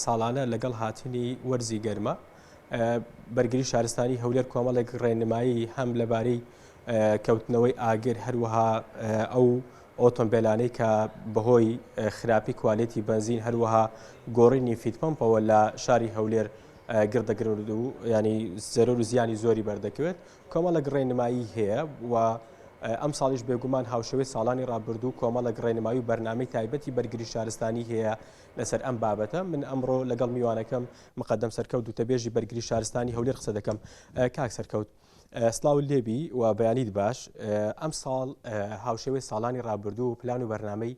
ساڵانە لەگەڵ هاتنی وەرزی گەرما بەرگری شارستانی هەولێر کۆمەڵێک ڕێنمایی هەم لەبارەی کەوتنەوەی ئاگر هەروەها ئەو ئۆتۆمبیلانەی کە بەهۆی خراپی کوالێتی بەنزین هەروەها گۆڕینی feed pump ەوە لە شاری هەولێر گڕدەگرن و ینی زەرەر و زیانی زۆری بەردەکەوێت کۆمەڵێک ڕێنمایی هەیە و ئەمساڵیش بێگومان هاوشێوەی ساڵانی ڕابردوو کۆمەڵێک ڕێنمایی و بەرنامەی تایبەتی بەرگری شارستانی هەیە لەسەر ئەم بابەتە. من ئەمڕۆ لەگەڵ میوانەکەم مقەدەم سەرکەوت وتەبێژی بەرگری شارستانی هەولێر قسە دەکەم. کاک سەرکەوت سڵاوت لێبی و بەیانیت باش. ئەمساڵ هاوشێوەی ساڵانی ڕابردوو پلان و بەرنامەی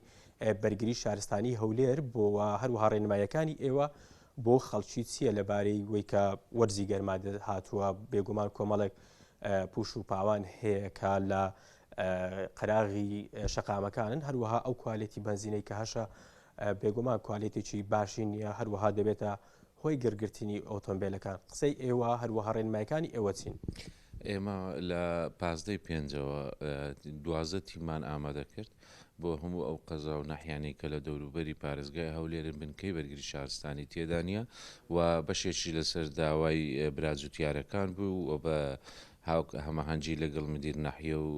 بەرگری شارستانی هەولێر بۆ و هەروەها ڕێنماییەکانی ئێوە بۆ خەڵکی چییە لەبارەی وەی کە وەرزی گەرما هاتووە بێگومان کۆمەڵێک پوش و پاوان هەیە کە لە قەراغی شەقامەکانن هەروەها ئەو کوالێتی بەنزینەی کە هەشە بێگومان کوالێتێکی باشی نییە هەروەها دەبێتە هۆی گڕگرتنی ئۆتۆمبیلەکان قسەی ئێوە هەروەها ڕێنمایەکانی ئێوە چین؟ ئێمە لە پازدەی پێنجەوە 12 تیمان ئامادە کرد بۆ هەموو ئەو قەزا و ناحیانەی کە لە دەوروبەری پارێزگای هەولێرن بنکەی بەرگری شارستانی تێدا نییە و بەشێکی لەسەر داوای برا جوتیارەکان بوو و بە هەماهەنگی لەگەڵ مدیر ناحیە و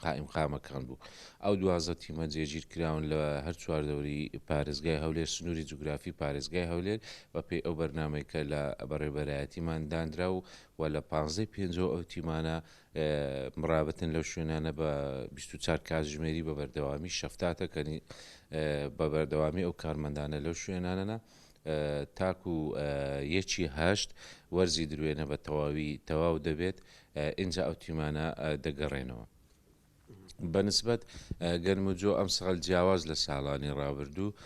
قائیمقامەکان بوو. ئەو 12 تیمە جێگیر کراون لە هەر چواردەوری پارێزگای هەولێر، سنووری جوگرافی پارێزگای هەولێر بەپێی ئەو بەرنامەی کە لە بەڕێوەبەرایەتیمان دانرا و و لە پانزەی پێنجەوە ئەو تیمانە مڕابتن لەو شوێنانە بە 24 کاتژمێری بە بەردەوامی شەفتاتە کە بە بەردەوامی ئەو کارمەندانە لەو شوێنانەنە تاکو یەکی هەشت وەرزی دروێنە بە تەواوی تەواو دەبێت ئینجا ئەو تیمانە دەگەڕێنەوە. بەنسبەت گەنم و جۆ ئەمساڵ جیاواز لە ساڵانی ڕابردوو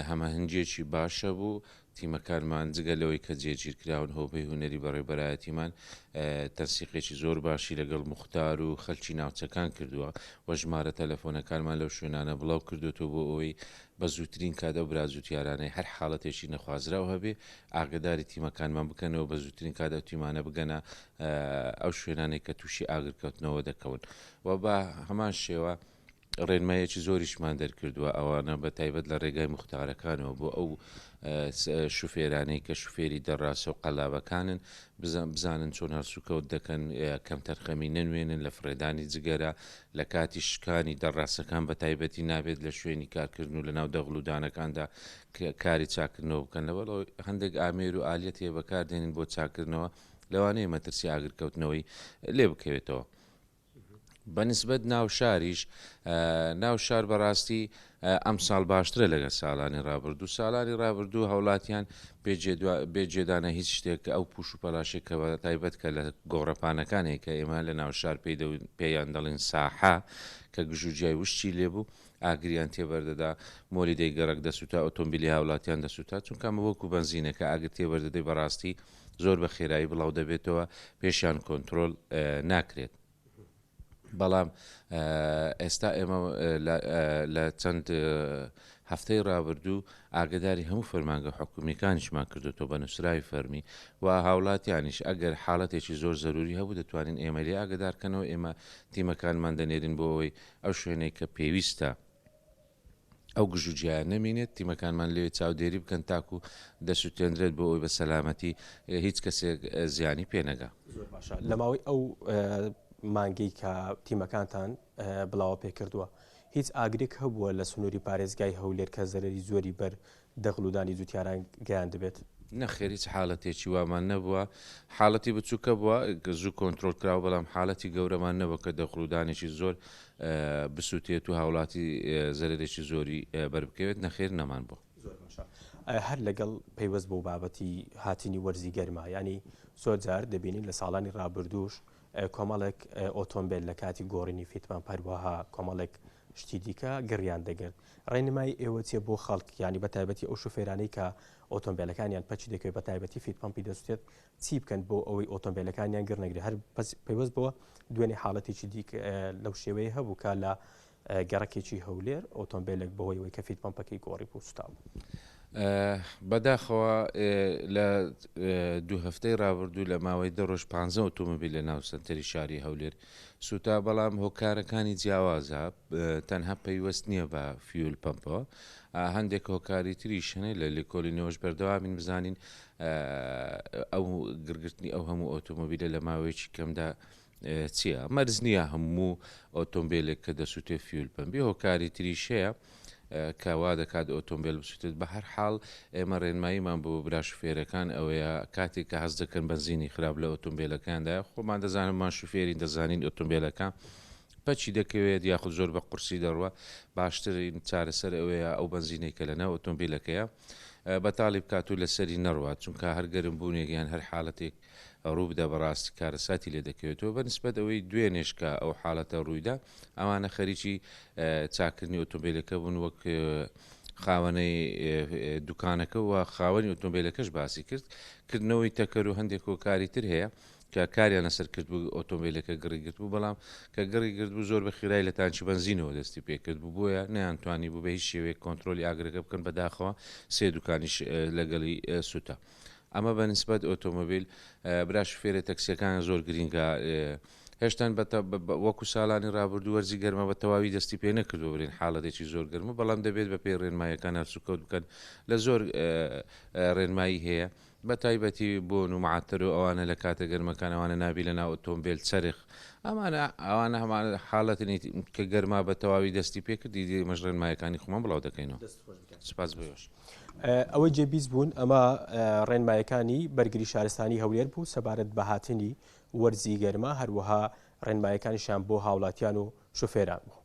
هەماهەنگییەکی باشە بوو، تیمەکانمان جگە لەوەی کە جێگیرکراون هۆبەی هونەری بەڕێوبەرایەتیمان تەنسیقێکی زۆر باشی لەگەڵ موختار و خەلکی ناوچەکان کردووە و ژمارە تەلەفۆنەکانمان لەو شوێنانە بڵاو کردووەتەوە بۆ ئەوەی بە زووترین کات ئەو برا جوتیارانەی هەر حاڵەتێکی نەخوازراو هەبێ ئاگەداری تیمەکانمان بکەنەوە بە زووترین کات ئەو تیمانە بگەنە ئەو شوێنانەی کە تووشی ئاگرکەوتنەوە دەکەون و بە هەمان شێوە ڕێنمایەکی زۆریشمان دەرکردووە ئەوانە بە تایبەت لە ڕێگای موختارەکانەوە بۆ ئەو شوفێرانەی کە شوفێری دەڕاسە و قەلابەکانن بزانن چۆن هەڵسوکەوت دەکەن کەمتەرخەمی نەنوێنن لە فڕێدانی جگەرە لە کاتی شکانی دەڕاسەکان بە تایبەتی نابێت لە شوێنی کارکردن و لە ناو دەغڵ و دانەکاندا کاری چاکردنەوە بکەن لەبەر هەندێک ئامێر و ئالیەت هەیە بەکاردێنین بۆ چاکردنەوە لەوانەیە مەترسی ئاگرکەوتنەوەی لێ بکەوێتەوە. بە نسبەت ناو شاریش، ناو شار بەڕاستی ئەمساڵ باشترە لەگەڵ ساڵانی ڕابردوو. ساڵانی ڕابردوو هاوڵاتیان بێ جێدانە هیچ شتێک ئەو پوش و پەلاشێک کە بە تایبەت کە لە گۆڕەپانەکان هەیە کە ئێمە لە ناو شار پێیان دەڵێن ساحە کە گژوگیای وشکی لێبوو ئاگریان تێبەردەدا، مۆلیدەی گەڕەک دەسوتا، ئۆتۆمبیلی هاوڵاتیان دەسوتا، چونکە ئەمە وەکو بەنزینە کە ئاگر تێبەردەدەی بەڕاستی زۆر بە خێرایی بڵاو دەبێتەوە پێشیان کۆنترۆل ناکرێت. بەڵام ئێستا ئێمە لە چەند هەفتەی ڕابردوو ئاگداری هەموو فەرمانگە حکومیەکانیشمان کردوتەوە بە نووسراوی فەرمی و هاوڵاتیانیش ئەگەر حاڵەتێکی زۆر زەروری هەبوو دەتوانین ئێمە لێ ئاگدارکەنەوە ئێمە تیمەکانمان دەنێرین بۆ ئەوەی ئەو شوێنەی کە پێویستە ئەو گژوگیایە نەمینێت، تیمەکانمان لەوێ چاودێری بکەن تاکو دەسوتێندرێت بۆ ئەوەی بە سەلامەتی هیچ کەسێک زیانی پێ نەگا. زۆر باشە لە ماوەی ئەو مانگەی کە تیمەکانتان بڵاوە پێ کردووە هیچ ئاگرێک هەبووە لە سنووری پارێزگای هەولێر کە زەرەری زۆری بەر دەغڵودانی جوتیاران گەیاندبێت؟ نەخێر هیچ حاڵەتێکی وامان نەبووە، حاڵەتی بچووک هەبووە زوو کۆنترۆڵ کراوە، بەڵام حاڵەتی گەورەمان نەبووە کە دەغڵودانێکی زۆر بسووتێت و هاوڵاتی زەرەرێکی زۆری بەربکەوێت، نەخێر نەمان بووە. زۆر باشە هەر لەگەڵ پەیوەست بەو بابەتی هاتنی وەرزی گەرما یانی زۆر جار دەبینین لە ساڵانی ڕابردووش کۆمەڵێک ئۆتۆمبێل لە کاتی گۆڕینی feed pump هەروەها کۆمەڵێک شتی دیکە گڕیان دەگرت. ڕێنمایی ئێوە چیە بۆ خەڵک یانی بە تایبەتی ئەو شوفێرانەی کە ئۆتۆمبێلەکانیان پەکی دەکەوێت بە تایبەتی feed pump ی دەسوتێت چی بکەن بۆ ئەوەی ئۆتۆمبێلەکانیان گڕ نەگرێت هەر پەیوەست بەوە دوێنێ حاڵەتێکی دیکە لەو شێوەیە هەبوو کە لە گەڕەکێکی هەولێر ئۆتۆمبێلێک بەهۆی ئەوەی کە feed pump ەکەی گۆڕی بوو سوتا بوو. بەداخەوە لە دوو هەفتەی ڕابردوو لە ماوەی دە ڕۆژ پانزە ئۆتۆمۆبیل لە ناو سەنتەری شاری هەولێر سووتا، بەڵام هۆکارەکانی جیاوازە تەنها پەیوەست نییە بە fuel pump ەوە، هەندێک هۆکاری تریش هەنێ لە لێکۆلینەوەش بەردەوامین بزانین ئەو گرگرتنی ئەو هەموو ئۆتۆمۆبیلە لە ماوەیەکی کەمدا چییە؟ مەرج نییە هەموو ئۆتۆمبیلێک کە دەسووتێ fuel pump ی، هۆکاری تریش هەیە کە وا دەکات ئۆتۆمبیل بسووتێت. بە هەر حاڵ ئێمە ڕێنماییمان بۆ برا شوفێرەکان ئەوەیە کاتێک کە هەست دەکەن بەنزینی خراپ لە ئۆتۆمبیلەکاندایە، خۆمان دەزانن مان شوفێرین دەزانین ئۆتۆمبیلەکە پەکی دەکەوێت یاخود زۆر بە قورسی دەڕوا، باشترین چارەسەر ئەوەیە ئەو بەنزینەی کە لەناو ئۆتۆمبیلەکەیە بەتاڵی بکات و لەسەری نەڕوات، چونکە هەر گەرمبوونێک یان هەر حاڵەتێک ڕووبدا بەڕاستی کارەساتی لێ دەکەوێتەوە بە نسبەت ئەوەی دوێنێش کە ئەو حاڵەتە ڕوویدا ئەوانە خەریکی چاکردنی ئۆتۆمبیلەکە بوون وەک خاوەنەی دوکانەکە و خاوەنی ئۆتۆمبیلەکەش باسی کرد کردنەوەی تەکەر و هەندێک هۆکاری تر هەیە کە کاریان لەسەر کرد بوو ئۆتۆمبیلەکە گڕی گرت بوو بەڵام کە گڕی گرت بوو زۆر بە خێرای لە تانکی بەنزینەوە دەستی پێکرد بوو بۆیە نەیانتوانی بوو بە هیچ شێوەیەک کۆنترۆلی ئاگرەکە بکەن بەداخەوە سێ دوکانیش لەگەڵی سوتا. ئەمە بە نسبەت ئۆتۆمۆبیل برا شوفێرە تەکسیەکان زۆر گرینگە هێشتان وەکو ساڵانی رابردوو وەرزی گەرما بە تەواوی دەستی پێ نەکردووە برێن حاڵەتێکی زۆر گەرمە بەڵام دەبێت بە پێی ڕێنماییەکان هەلسوکەوت بکەن لە زۆر ڕێنمایی هەیە بە تایبەتی بۆن و معتر و ئەوانە لە کاتە گەرمەکان ئەوانە نابی لە ناو ئۆتۆمبیل چەرخ ئەمانە ئەوانە هەمان حاڵەتنی کە گەرما بە تەواوی دەستی پێکرد دیدی ئێمەش ڕێنمایەکانی خۆمان بڵاو دەکەینەوە سپاس بۆ ئێوەش. ئەوەی جێبیست بوون ئەمە ڕێنمایەکانی بەرگری شارستانی هەولێر بوو سەبارەت بە هاتنی وەرزی گەرما هەروەها ڕێنمایەکانیشیان بۆ هاوڵاتیان و شوفێران بوو.